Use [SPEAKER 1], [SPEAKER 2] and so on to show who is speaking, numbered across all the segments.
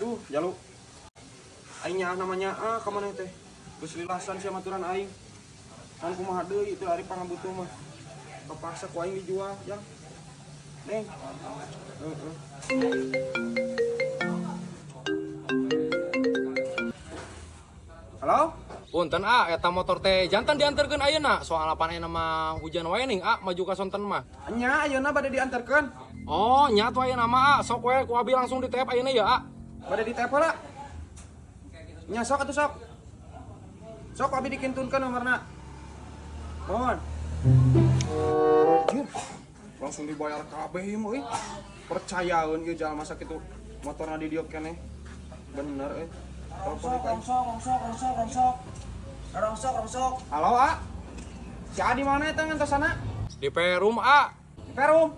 [SPEAKER 1] Duh, jalu. Aing nyaah namanya ah ka maneh teh. Geus lilasan sia maturan aing. Kan kumaha deui itu ari pangabutuh mah. Kepaksa ku aing dijual, jang. Neng. Heeh. Halo?
[SPEAKER 2] Punten A, eta motor teh jantan diantarkeun ayeuna. Soal pan ayeuna mah hujan wae ning A, maju ka sonten mah.
[SPEAKER 1] Nya ayeuna bade diantarkeun.
[SPEAKER 2] Oh, nya tuh ayeuna mah A, sok we ku abi langsung ditep ayeuna ya A.
[SPEAKER 1] Bade ditep heula. Nya sok atuh sok. Sok abi dikintunkeun nomorna. Mohon. Langsung dibayar kabeh ieu mah euy. Percayaeun ieu jalma sakitu motorna di dieu keneh. Bener euy.
[SPEAKER 3] Rongsok, rongsok, rongsok, rongsok, rongsok. Rongsok, rongsok.
[SPEAKER 1] Halo, A. Si A di mana eta ngantosana?
[SPEAKER 2] Di Perum, A.
[SPEAKER 1] Di Perum.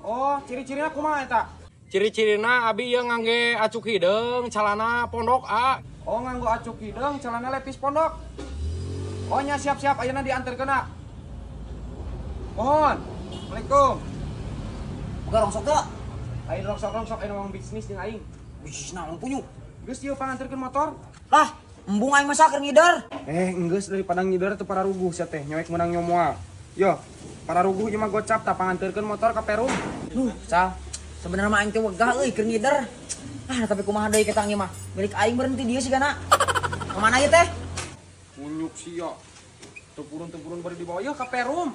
[SPEAKER 1] Oh, ciri-cirina kumaha eta?
[SPEAKER 2] Ciri-cirina abi ieu ngangge acuk hideung, calana pondok, A.
[SPEAKER 1] Oh, nganggo acuk hideung, celana lepis pondok. Oh, nya siap-siap ayeuna diantarkeun, A. Mohon. Assalamualaikum.
[SPEAKER 3] Buka rongsok teu?
[SPEAKER 1] Lain rongsok-rongsok ayeuna mah bisnis jeung aing.
[SPEAKER 3] Bisnis naon punyuk?
[SPEAKER 1] Geus ieu panganterkeun motor.
[SPEAKER 3] Lah, embung aing mah keur ngider.
[SPEAKER 1] Enggeus daripada ngider teu pararuguh sia teh, nyoek meunang nyomoal. Yo, pararuguh ieu mah gocap tah panganterkeun motor ka Perum.
[SPEAKER 3] Duh, Sal. Sebenarnya mah aing teh wegah euy keur ngider. Ah, tapi kumaha deui kita ieu mah. Milik aing berhenti dieu sigana. Kemana ieu teh?
[SPEAKER 1] Punyuk sia. Teu purun-teu bari dibawa ieu ka Perum.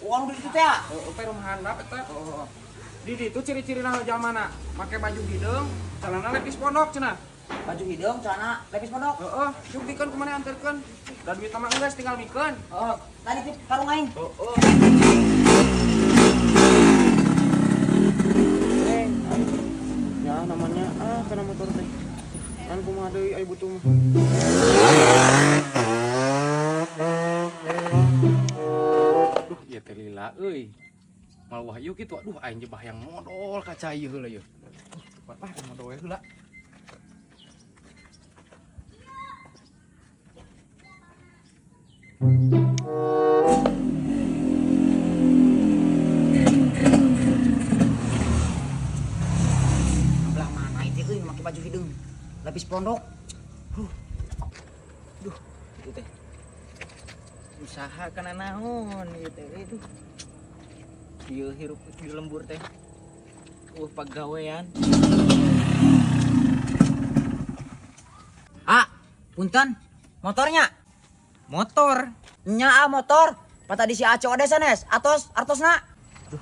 [SPEAKER 3] Uang duit itu teh.
[SPEAKER 1] Heeh, Perum handap eta. Heeh. Di ditu ciri-cirina jalmana, make baju hideung, celana lepis pondok cenah.
[SPEAKER 3] Baju hideung, celana lepis pondok.
[SPEAKER 1] Heeh, buktikan kumaha anterkeun. Da duit mah enggeus tinggal mikeun.
[SPEAKER 3] Heeh, tadi tip karung aing.
[SPEAKER 1] Heeh. Ya namanya ah kana motor teh. Kan kumaha deui ai butuh mah.
[SPEAKER 2] Duh, ieu teh lila euy. Mal wahyu kitu aduh aing jebah yang modol ka cai heula ieu. Kuat lah modol we heula.
[SPEAKER 3] Belah mana itu euy make baju hideung, lapis pondok. Duh. Duh, itu teh.
[SPEAKER 4] Usaha kana naon ieu teh aduh. Ieu hirup di lembur teh. Pagawean.
[SPEAKER 3] Ah, punten. Motornya?
[SPEAKER 4] Motor.
[SPEAKER 3] Nya ah motor. Patah di si Aco ode sanes, atos artosna.
[SPEAKER 4] Duh,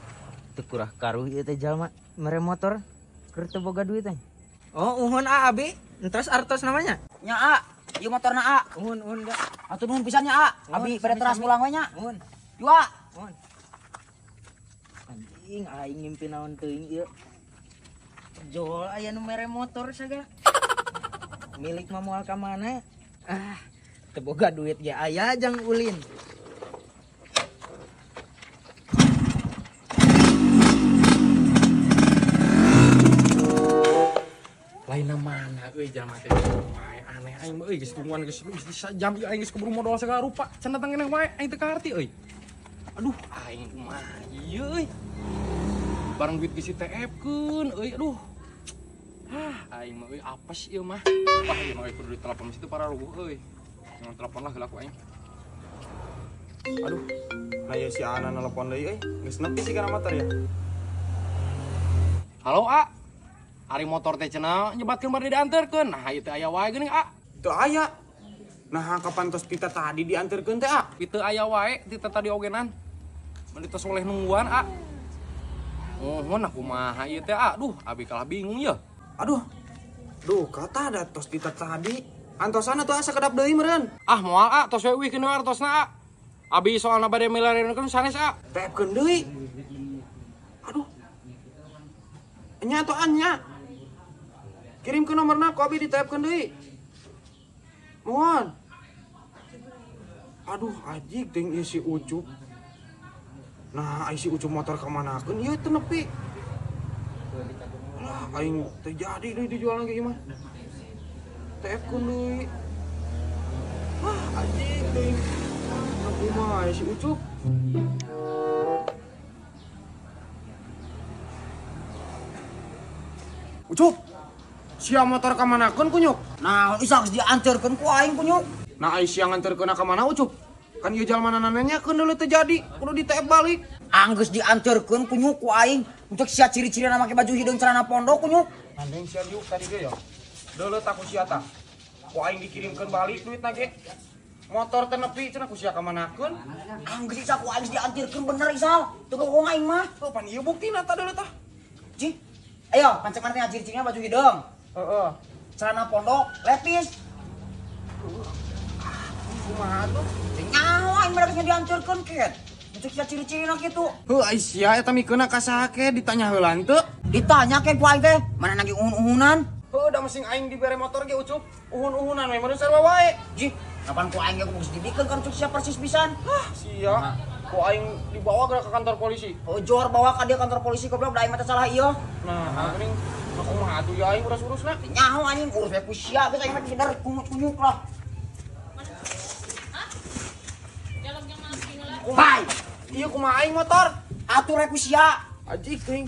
[SPEAKER 4] teu kurah karuh ieu teh jalma mere motor keur teu boga duit teh. Oh, uhun a abi, entos artos namanya?
[SPEAKER 3] Nya a, ieu motorna a.
[SPEAKER 4] Uhun uhun ga.
[SPEAKER 3] Atuh nuhun pisan nya a. Abi bade teras pulang we nya.
[SPEAKER 4] Uhun.
[SPEAKER 3] Dua.
[SPEAKER 4] Uhun. Anjing aing ngimpi naon teuing ieu. Jol aya nu mere motor sagala. Milik mah moal ka mana? Ah, teu boga duit ge aya jang ulin.
[SPEAKER 2] Lainna mana euy jalma teh. Aneh aing mah euy geus tungguan geus sajam ieu aing geus keburu modol sagala rupa. Can datang keneh wae aing teu kaharti euy. Aduh aing kumaha ieu euy. Barang duit geus ditf-keun euy aduh. Hah aing mah euy apes ieu mah. Wah ieu mah kudu ditelepon situ pararuguh euy. Jangan telepon lah heula ku aing.
[SPEAKER 1] Aduh, nah ieu si Ana nelpon deui euy. Geus nepi sih kana motor ya.
[SPEAKER 2] Halo A. Ari motor teh cenah nyebatkeun bade dianterkeun. Nah ieu teh aya wae geuning A.
[SPEAKER 1] Teu aya. Nah kapan tos pita tadi dianterkeun teh A?
[SPEAKER 2] Pita aya wae tita tadi ogenan. Mun tos oleh nungguan A. Mohon aku kumaha ieu teh A. Duh, abi kalah bingung ya.
[SPEAKER 1] Aduh. Duh, kata ada tos tita tadi. Antosan atuh asa kedap deui meureun.
[SPEAKER 2] Ah, moal A, tos we wih artosna A. Abi soalna bade milareunkeun sanes A.
[SPEAKER 1] Tepkeun deui. Aduh. Nya atuh nya. Kirim ke nomorna ku abi ditepkeun deui. Mohon. Aduh, ajig teuing ieu si Ucup. Nah, ai si Ucup motor ka manakeun ieu teu nepi. Lah, aing teu jadi deui dijual lagi ieu mah. Tepkeun deui. Wah, ajig teuing. Kumaha si Ucup? Ucup. Sia motor ka manakeun kunyuk?
[SPEAKER 3] Nah, isa geus dianterkeun ku aing kunyuk.
[SPEAKER 1] Nah, ai sia nganterkeun ka mana Ucup? Kan ieu jalma nanyakeun deuleu teu jadi, kudu di-TF balik.
[SPEAKER 3] Anggeus dianterkeun kunyuk ku aing. Untuk sia ciri-cirina make baju hideung celana pondok kunyuk.
[SPEAKER 1] Gandeng sia diuk tadi ge ya. Deuleu tak ku sia tah. Ku aing dikirimkeun balik duitna ge. Motor teh nepi cenah ku sia ka manakeun.
[SPEAKER 3] Anggeus isa ku aing dianterkeun bener Isal. Teu bohong aing mah.
[SPEAKER 1] Heuh pan ieu buktina tah deuleu tah.
[SPEAKER 3] Cih. Ayo, pancek mana teh ciri-cirina baju hideung.
[SPEAKER 1] Heeh.
[SPEAKER 3] Celana pondok, lepis.
[SPEAKER 1] Kumaha tuh?
[SPEAKER 3] Nyaho aing mah geus dianterkeun ket. Untuk sia ciri-cirina kitu.
[SPEAKER 1] Heuh ai sia eta mikeunna ka saha ke ditanya heula henteu?
[SPEAKER 3] Ditanya ke ku aing teh, mana lagi uhun-uhunan?
[SPEAKER 1] Heuh da masing aing dibere motor ge Ucup. Uhun-uhunan we meureun sarua wae.
[SPEAKER 3] Jih, kapan ku aing ge geus dibikeun kan cuk sia persis pisan.
[SPEAKER 1] Hah, sia. Ku aing dibawa geura ke kantor polisi.
[SPEAKER 3] Oh, jor bawa ka dia kantor polisi goblok da aing mah teh salah ieu.
[SPEAKER 1] Nah, geuning nah kumaha atuh ya aing urus-urusna.
[SPEAKER 3] Nyaho anjing urus we ku sia geus aing mah bener kunyuk-kunyuk lah.
[SPEAKER 1] Kumaha? Ieu kumaha aing motor?
[SPEAKER 3] Atur we ku sia.
[SPEAKER 1] Aji teuing.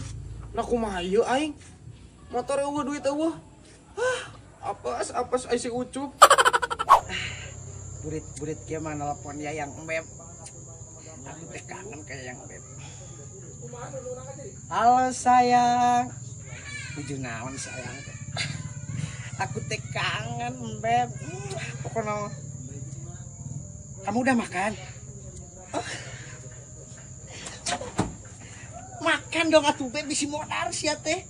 [SPEAKER 1] Nah kumaha ieu aing? Motor eueuh duit eueuh. Hah, apes apes ai si Ucup.
[SPEAKER 4] Burit-burit kieu mah nelpon ya yang Beb. Aku teh kangen kayak yang Beb. Halo sayang. Nuju naon sayang teh. Aku teh kangen Beb. Pokoknya kamu udah makan? Oh. Makan dong atuh Beb bisi modar sia teh.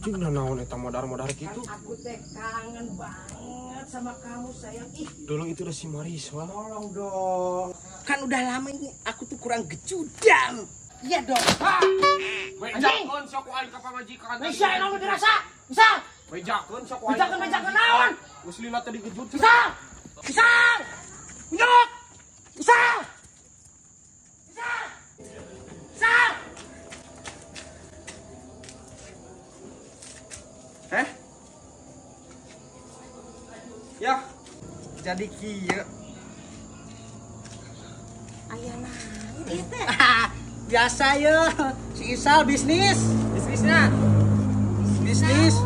[SPEAKER 1] Cing naon eta modar-modar kitu.
[SPEAKER 4] Aku teh kangen banget sama kamu sayang. Ih,
[SPEAKER 1] dulu itu udah si Mariswa.
[SPEAKER 4] Tolong dong. Kan udah lama ini aku tuh kurang gejudan. Iya dong.
[SPEAKER 1] Bejakeun sok ku aing ka pamajikan.
[SPEAKER 4] Bisa naon dirasa? Bisa.
[SPEAKER 1] Bejakeun sok ku aing.
[SPEAKER 4] Bejakeun naon?
[SPEAKER 1] Geus lila teh digejut.
[SPEAKER 4] Bisa. Bisa. Kunyuk. Bisa. Bisa. Bisa.
[SPEAKER 1] Heh? Ya. Jadi kieu.
[SPEAKER 5] Aya naon ieu teh?
[SPEAKER 4] Biasa ya, si Isal bisnis.
[SPEAKER 1] Bisnisnya. Bisnis.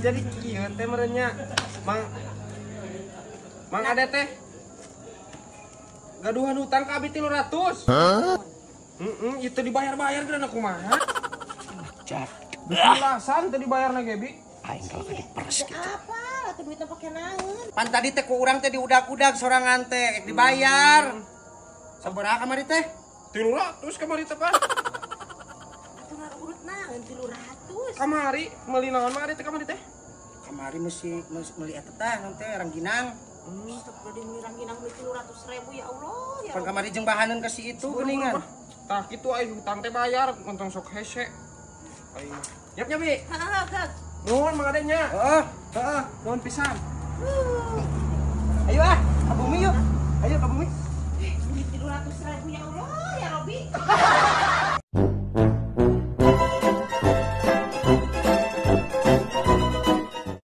[SPEAKER 1] Jadi kieu teh merenya. Mang Ade teh. Gaduhan hutang ka abi 300. Hah? Heeh, itu dibayar-bayar geuna kumaha?
[SPEAKER 4] Cak.
[SPEAKER 1] Belasan teh dibayarna ge, Bi.
[SPEAKER 4] Aing kalau diperes gitu.
[SPEAKER 5] Apa? Atuh duitna pake naon?
[SPEAKER 4] Pan tadi teh ku urang teh diudag-udag sorangan teh dibayar. Sabaraha kamari teh?
[SPEAKER 1] 300 kamari teh, Pak.
[SPEAKER 5] Atuh urut naon 300?
[SPEAKER 1] Kamari meuli naon mah teh kamari teh?
[SPEAKER 4] Kamari mesti meuli eta tah naon teh rangginang.
[SPEAKER 5] Astagfirullah meuli rangginang meuli 300.000 ya Allah ya.
[SPEAKER 4] Pan kamari jeung bahaneun ka si itu geuningan.
[SPEAKER 1] Tah kitu aing hutang teh bayar montong sok hese. Aing. Nyap nya, Bi.
[SPEAKER 5] Heeh, Kak.
[SPEAKER 1] Nuhun Mang Ade nya.
[SPEAKER 4] Heeh,
[SPEAKER 1] heeh, nuhun pisan.